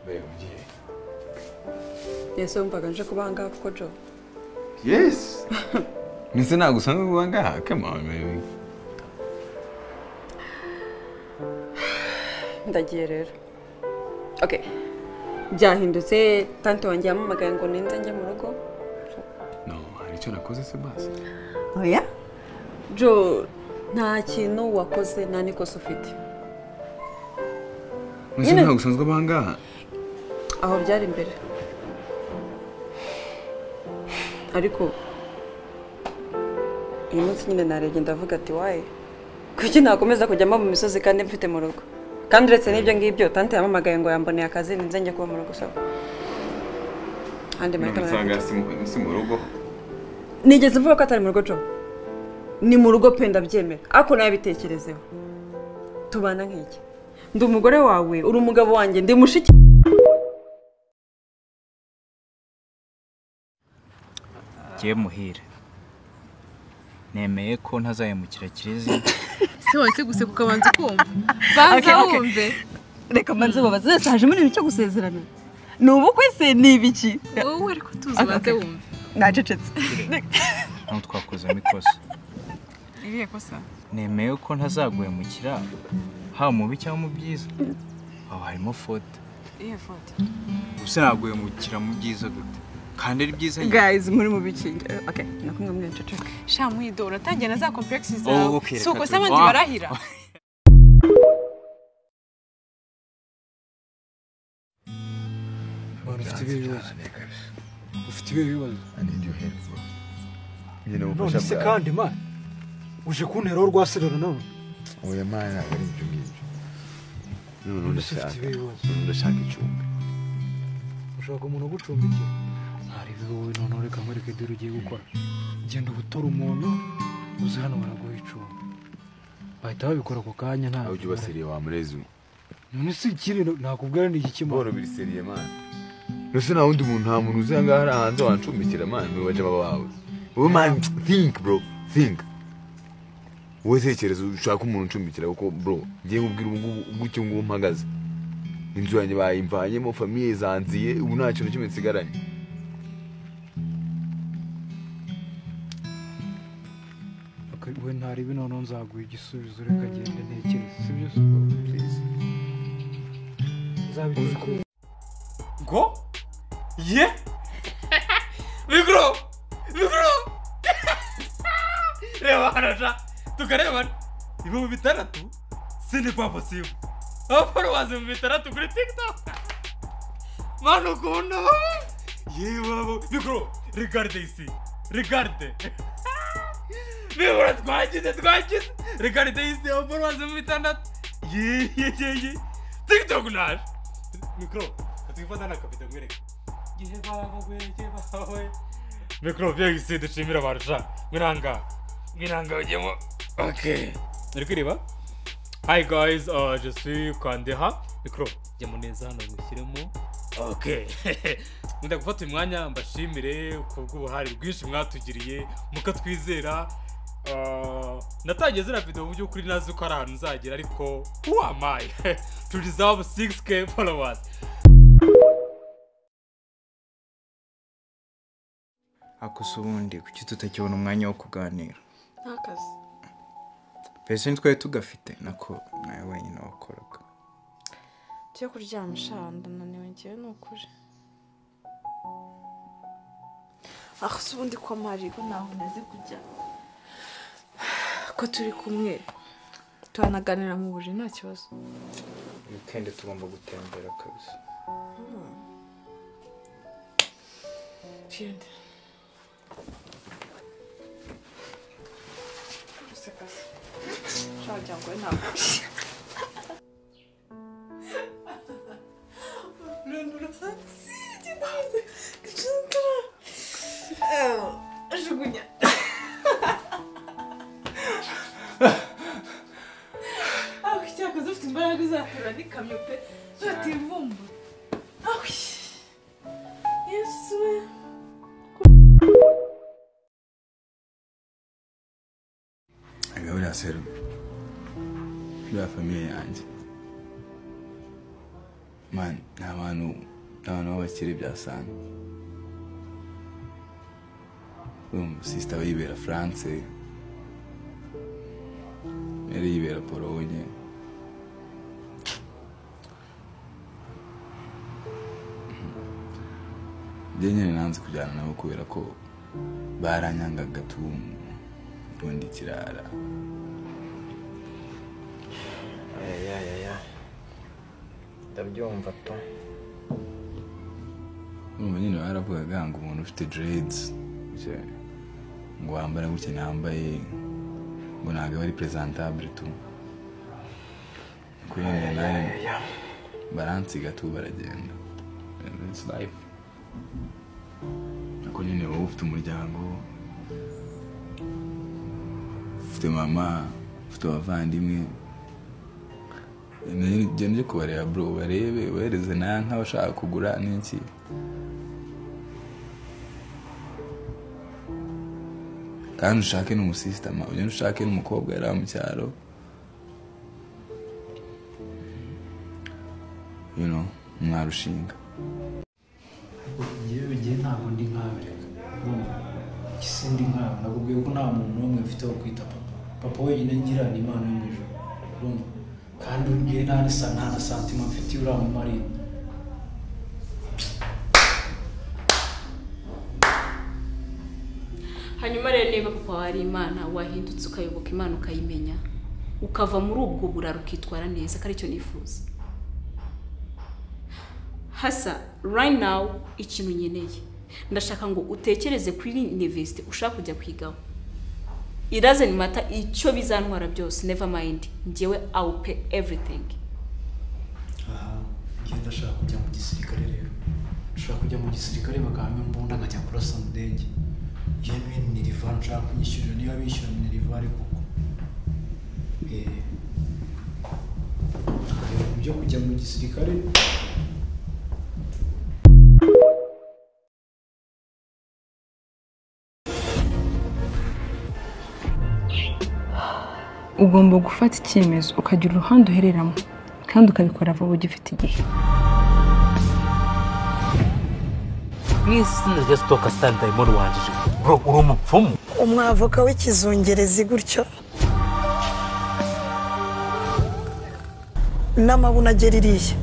Babe, ugiye. Ese wumvaga nje kuba ahangaha kuko Jo? Yes. Nise ntabwo usanzwe kuba ngaha. Come on, baby. Ndagiye rero. Okay. Byahindutse tante wanjye yampamagaye ngo ninze njye mu rugo. No, hari icyo nakoze se basi? Oya. Jo, nta kintu wakoze nta n'ikosa ufite. Nise ntabwo usanzwe aba ngaha. Aho byari imbere. Ariko uyu munsi nyine narebye ndavuga ati waye kuki nakomeza kujyamo mu misozi kandi mfite mu rugo. Kandi uretse n'ibyo ngibyo tante yampamagaye ngo yamboneye akazi ninze njye kuba mu rugo so. Andi mahitamo nsanga si mu rugo. Nigeze mvuga ko atari mu rugo Jo. Ni mu rugo pe ndabyemera. Ariko nawe bitekerezeho. Tubana nk'iki? Ndi umugore wawe, uri umugabo wanjye, ndi mushiki. Jye Muhire nemeye ko ntazahemukira Kirizi. Se wese guseka ukabanza ukumva. Banza wumve. Reka mbanze babaze wese hajemo ibintu cyo gusezerana. Ni ubukwe se ni ibiki? Wowe ariko tuzi banze wumve. Nacecetse. Ntabwo twakozemo ikosa. Irihe kosa? Nemeye ko ntazaguhemukira haba mu bibi cyangwa mu byiza. Aho harimo faute. Iyihe faute? Gusa naguhemukira mu byiza gute? Kandi ari byiza nyine. Guys, muri mu biki? Okay, nakumwe muri nceceke. Sha Muhido uratangiye na za complexe zawe. Si uko se abandi barahira. Ufite ibihe bibazo. I need your help, bro. Nyine None ubufasha se bwawe. kandi man uje kunteraho rwaserera none. Oya man, ntabwo ari ibyo ngibyo. None None se ndashaka. ufite ibihe bibazo. None ndashaka icumbi. Ushaka umuntu ugucumbikira. Hari wowe none reka nkwereke dore ugiye gukora. Genda ubutora umuntu uze hano baraguha icumbi. Bahita babikora ako kanya nta. Aho ujya ubaseriye wa murezi we. None se ikiri nakubwira ni iki kimana. Boro biri seriye man. Nose nta wundi muntu nta muntu uzi ahangaha hari hanze wancumbikira man ni bajama bawe. Wowe man think bro, think. Wowe tekereza ushaka umuntu uncumbikira kuko bro ngiye nkubwira ubu ngubu gutyo ngubu mpagaze. Inzu yanjye bayimvanyemo famille zanziye ubu nta kintu kimwe nsigaranye. We ntari bino nzaguha igisubizo reka gende ntekereze sibyo se? Please. Nzabikora. Ngo? Ye? Mikro! Mikro! Reba hano sha! Tukarebana! 6000? Ce n'est pas possible! Abafollowers 6000 kuri TikTok! Manu ukunda! Yewe! Mikro! Regarde ici! Regarde! Mikro twagize twagize! Regarde ici! Abafollowers 6000! Ye ye ye ye! TikTok naje! Mikro! Twifata na kapita mwereke. Ye baba we, ye baba we. Mikro viens ici dushimira abantu sha. Mwiranga. Mwiranga ujyemo. Okay. Uri kwireba? Hi guys, je suis Kandeha. Mikro, jyamo neza hano mushyiremo. Okay. Nkunda gufata uyu mwanya mbashimire kubw'ubuhari bwinshi mwatugiriye mukatwizera. Natangiye ziriya video mu by'ukuri nazi ko ari ahantu nzagera ariko who am I to deserve 6k followers? Ako se ubundi kuki tutakibona umwanya wo kuganira? Nta kazi. Mbese ntitwari tugafite nako nawe wenyine wakoraga. Tujye kuryama sha ndananiwe njyewe ni ukuri. Aho se ubundi kwa Marigo ntaho naze kujya. Ko turi kumwe turanaganira mu buriri nta kibazo. Weekend tugomba gutembera kabisa. Genda. Wagira ngo ntabwo. Jugunya. Aho cyakoze ufite imbaraga uzaterura n'ikamyo pe bativumba. Aho Yesu we. Buriya seru buriya famiye yanjye Man, ni abantu b'abakire bya sana. Sister we yibera France, yari yibera Polonye. Njye nyine nanze kujyana nabo kubera ko baranyangaga tu ubundi kirara. Ya ndabyumva to. Urumva nyine baravugaga ngo umuntu ufite dreads ngo wambara gutya nambaye ngo ntabwo ari presentable tu. Kubera nawe baransiga tu baragenda. It's life. Ariko nyine wowe ufite umuryango, ufite mama, ufite abavandimwe, genda ujye kubareba bro, barebe ubahereze nawe nk'abashaka kugura n'iki. Kandi ushake n'umusisitama, ugende ushake n'umukobwa yari mu cyaro, you know, mwarushinga. Njyewe igihe ntabwo ndi nkawe reka, urumva ndi nkawe, nakubwiye ko nta muntu n'umwe mfite wo kwita papa. Papa wenyine ngira ni Imana yo mu ijuru, urumva? Kandi njye nta na santima mfitiye uriya mumarine. Hanyuma rero niba papa wawe ari Imana, wahindutse ukayoboka Imana ukayimenya, ukava muri ubwo buraro ukitwara neza, ko aricyo nifuza. Hasa right now ikintu nkeneye, ndashaka ngo utekereze kuri university ushaka kujya kwigaho. It doesn't matter icyo bizantwara byose, never mind, njyewe I will pay everything. Aha, njye ndashaka kujya mu gisirikare rero. Ndashaka kujya mu gisirikare bakampa imbunda nkajya kurasa mu ndege. Yewe Minerival nshaka kunyishyurira, niba bishyura Minerival koko. Ibyo kujya mu gisirikare. Ugomba gufata icyemezo ukagira uruhande uhereramo kandi ukabikora vuba ugifite igihe. Mw'izina rya Stoka Stan Diamond wanjije bro, uri umupfumu, umwavoka w'ikizungerezi gutyo n'amabuna agera iriya.